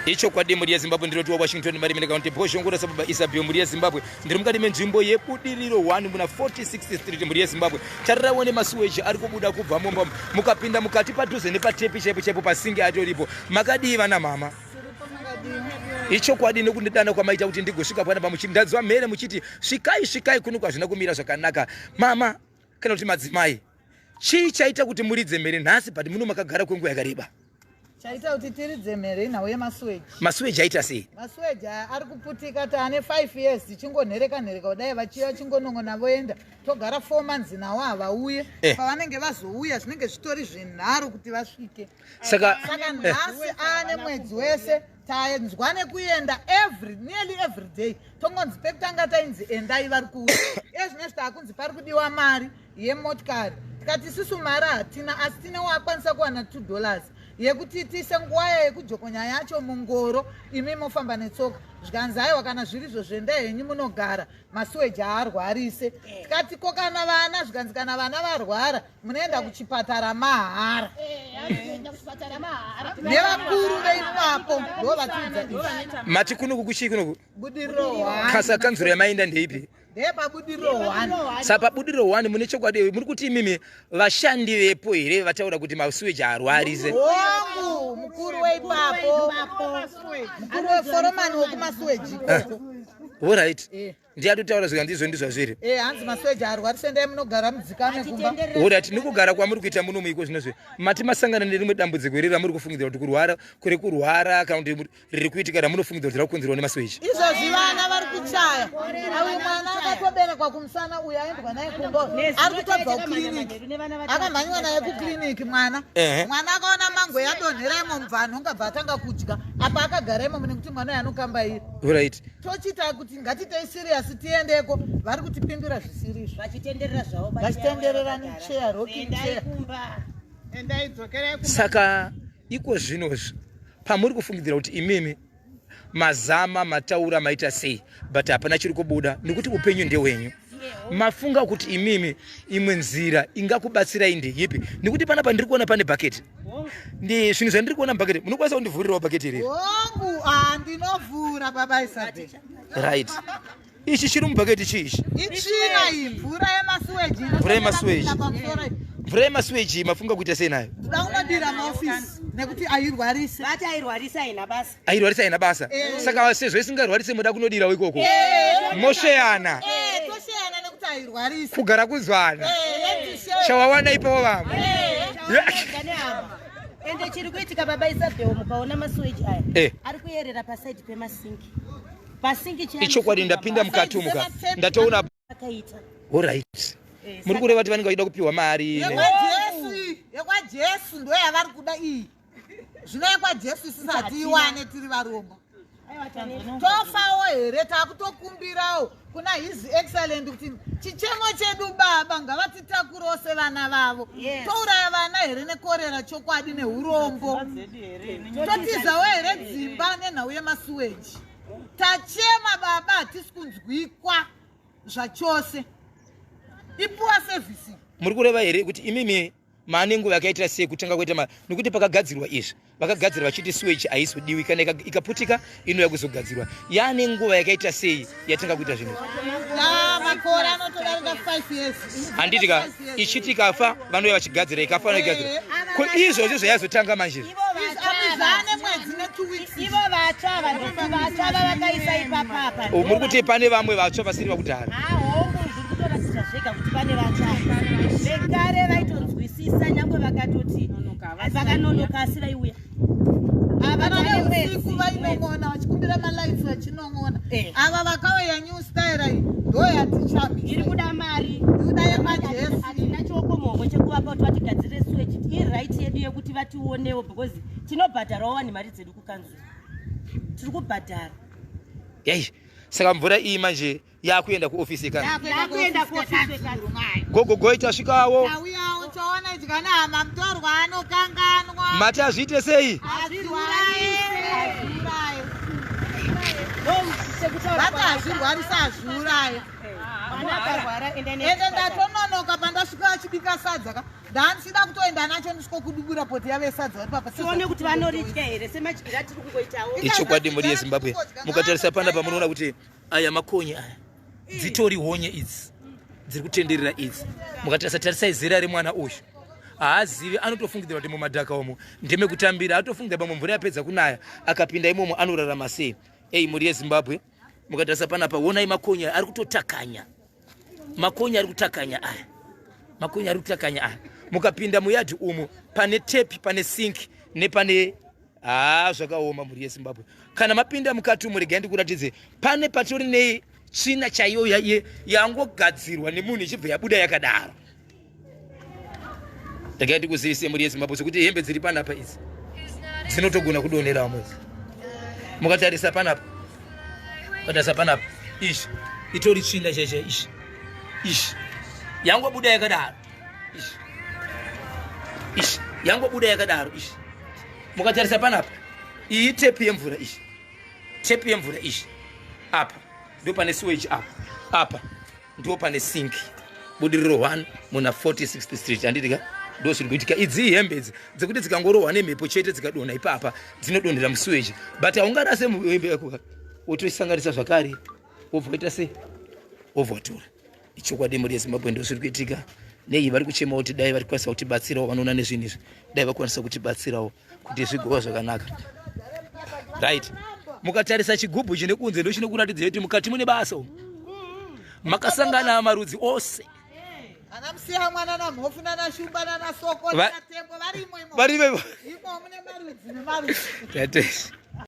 Ichokwadi, mhuri yeZimbabwe, ndinotiwa Washington Marimene County, Bhozhongora sababa Isabel. Mhuri yeZimbabwe, ndiri mukati menzvimbo yeBudiriro 1 muna 46th Street. Mhuri yeZimbabwe, tarirawo nemasuweji ari kubuda kubva mumba. Mukapinda mukati padhuze nepatepi chaipo chaipo, pasingi atoripo. Makadii vana mama? Ichokwadi, nekundidana kwamaita kuti ndigosvika panapa, muchindadzwa mhere muchiti svikai, svikai kuno, kwazvina kumira zvakanaka. Mama kana kuti madzimai, chii chaita kuti muridze mhere nhasi, but muno makagara kwenguva yakareba? Chaita kuti tiridze mhere inhau yemasuweji. Masuweji aita sei? Masuweji aya ari kuputika. Taane 5 years tichingonhereka nhereka kudai, vachiya vachingonong'ona voenda, togara 4 months nawo havauye. Pavanenge vazouya zvinenge zvitori zvenharo kuti vasvike. Saka Saka nhasi aane mwedzi wese tanzwa nekuenda every nearly every day. Tongonzi pekutanga tainzi endai, vari kuuya. Ezvinezvi taakunzi pari kudiwa mari yemotikari. Tikati isusu mari hatina, asi tine waakwanisa kuwana $2 yekuti tiise nguwaya yekujokonya yacho mungoro, imi mofamba netsoka. Zvikanzi aiwa, kana zvirizvo zvendai henyu munogara, masuweji haarwarise. Tikati ko kana vana? Zvikanzi kana vana varwara munoenda kuchipatara mahara. Nevakuru veipapo ndo vatiudza izvi. Mati kunoku kuchii kunoku? Budiriro 1. Kasa kanzuro yamaenda ndeipi? Ndepabudiriro 1. Saka paBudiriro 1 mune chokwadi muri kuti imimi vashandi vepo here vataura kuti masuweji haarwarise? Hongu, mukuru weipapo, mukuru weforomani wekumasuweji ikoko. Alright. Eh. Ndiye atotaura zvika ndizvo ndizvazviri? Eh, hanzi masuweji haarwarise, ndai munogara mudzikame kumba. Alright, nekugara kwamuri kuita muno muiko zvinozvi, mati masangana nerimwe dambudziko here ramuri kufungidzira kuti kurwara kuri kurwara kana kuti riri kuitika ramunofungidzira kuti rakukonzerwa nemasuweji? Izvozvi vana vari kuchaya. Uyu mwana akatoberekwa kumusana uyu, aendwa naye kumba, ari kutobva kukiriniki, akamhanywa naye kukiriniki mwana. Mwana akaona mango yadonhera imo mubvanhu, ungabva atanga kudya apa akagara imomo nekuti mwana uyu anokambaira. Tochiita kuti ngatitei serious tiendeko, vari kutipindura zvisirizvo. Vachitenderera zvavo. Vachitenderera nechair, rocking chair. Endai, dzokerai. Saka iko zvinozvi pamuri kufungidzira kuti imimi mazama, mataura, maita sei, but hapana chiri kubuda nekuti upenyu ndehwenyu, mafunga kuti imimi imwe nzira ingakubatsirai ndeipi? Nekuti panapa ndiri kuona pane bhaketi, ndi zvinhu zvandiri kuona mubhaketi. Munokwanisa kundivhurirawo bhaketi riri? Hongu, ah, ndinovhura baba Isabel. Right, ichi chiri mubhaketi chii ichi? Itsvina iyi, mvura yemasuweji. Mvura yemasuweji. Pamusoro iyi. Mvura yemasuweji mafunga kuita sei nayo? Toda kunodira maofisi nekuti airwarise. Vati airwarisa, haina basa. Airwarisa, haina basa. Saka sezvo isingarwarise, muda kunodirawo ikoko, mosheyana? Eh, tosheyana nekuti airwarisa. Kugara kunzwana. Eh, let's share. Chawawana ipawo vamwe. Ende chiri kuitika baba Isabel, mukaona masuweji aya ari kuyerera pasaidi pemasinki, pasinki. Ichokwadi, ndapinda mukati umu ka, ndatoona. Akaita. Alright, muri kureva kuti vanenge vachida kupiwa mari? YekwaJesu, yekwaJesu ndo yavari kuda iyi. Zvino yekwaJesu isusu hatiiwane, tiri varombo, tofawo here? Takutokumbirawo kuna His Excellent kuti chichemo chedu baba ngavatitakurewo sevana vavo. Touraya vana here nekorera? Chokwadi, neurombo totizawo here dzimba nenhau yemasuweji? Tachema baba, hatisi kunzwikwa zvachose. Ipuwa service. Muri kureva here kuti imimi maane nguva yakaitira sei kutanga kuita nekuti pakagadzirwa izvi vakagadzira vachiti sewage haizodiwi, kana ikaputika inouya kuzogadzirwa, yaane nguva yakaita sei yatanga kuita zvinhu izvi? Ya, makore anotodarika 5 years. Handiti ka, ichiti ikafa vanouya vachigadzira, ikafa vanoigadzira. Ko izvozvo zvayazotanga manje izvi? Ivo vatsva. Zvane mwedzi ne2 weeks. Ivo vatsva, vanhu vatsva vavakaisa ipapapa. Oh, muri kuti pane vamwe vatsva vasiri vakudhara? Hongu, zviri kutoratidza zvega kuti pane vatsva. Vekare vaitonzwisisa, nyangwe vakatoti vakanonoka, asi vaiuya. Ava vane usiku vainong'ona vachikumbira malights, vachinong'ona. Ava vakauya new style iyi ndo yatichamisa. Iri kuda mari. Ikuda yemaJesu. Hatina chiokomuhomwe chekuvapa kuti vatigadzire sewage. Iright yedu yekuti vationewo, because tinobhadharawo vanhu mari dzedu kukanzuru, tiri kubhadhara. Yai, saka mvura iyi manje yakuenda kuofisi yekana? Yakuenda kuofisi yekanzuru. Gogo goi, tasvikawo. Tauyawo, toona idzi kana hama mutorwa anokanganwa. Mati azviite sei? Hazviuraye, hazviuraye. Vati hazvirwarisa, hazviuraye. Mwana akarwara, enda. Ende ndatononoka, pandasvika achibika sadza ka. Ndandichida kutoenda nacho ndisvikokudubura poti yave sadza vari papa. Tione kuti vanoridya here semadyiro atiri kungoitawo. Ichokwadi mhuri yeZimbabwe. Mukatarisa panapa munoona kuti aya makonye aya dzitori honye idzi dziri kutenderera idzi. Mukatarisa tarisai zera remwana uyu haazivi, anotofungidzira kuti mumadhaka umu ndemekutambira, atofungidzira pamwe mvura yapedza kunaya akapinda imomo anorarama sei. Ei mhuri yeZimbabwe, mukatarisa panapa wonai makonye ari kutotakanya, makonye ari kutakanya aya, makonye ari kutakanya aya. Mukapinda muyadhi umu pane tepi, pane sinki nepane haa, zvakaoma mhuri yeZimbabwe. Kana mapinda mukati umu, regai ndikuratidze, pane patori nei tsvina chaiyo yangogadzirwa nemunhu ichibva yabuda yakadaro. Regai ndikuzivise mhuri yeZimbabwe sekuti hembe dziri panapa idzi dzinotogona kudonheramo idzi. Mukatarisa panapa, mukatarisa panapa, izvi itori tsvina chaicho izvi, izvi yangobuda yakadaro izvi, izvi yangobuda yakadaro izvi. Mukatarisa panapa, iyi tepi yemvura izvi, tepi yemvura izvi. Apa ndo pane sewage, apa apa ndo pane sink. Budiriro 1 muna 46th Street, handiti ka? Ndo zviri kuitika. Idzi ihembe idzi dzekuti dzikangorohwa nemhepo chete dzikadonha ipapa dzinodonhera musewage, but haungarase hembe yako, wotoisanganisa zvakare, wobva waita sei, wobva watora. Ichokwadi mhuri yeZimbabwe, ndo zviri kuitika. Nei vari kuchema kuti dai vari kukwanisa kutibatsirawo, vanoona nezvinhu izvi, dai vakwanisa kutibatsirawo kuti zvigova zvakanaka. Right, mukatarisa chigubhu chine kunze ndo chinokuratidza kuti mukati mune basa umu makasangana marudzi ose. Ana Musiya mwana naMhofu nanaShumba nanaSoko nanaTembo varimo imo. Varimo imo mune marudzi nemarudzi. Tate.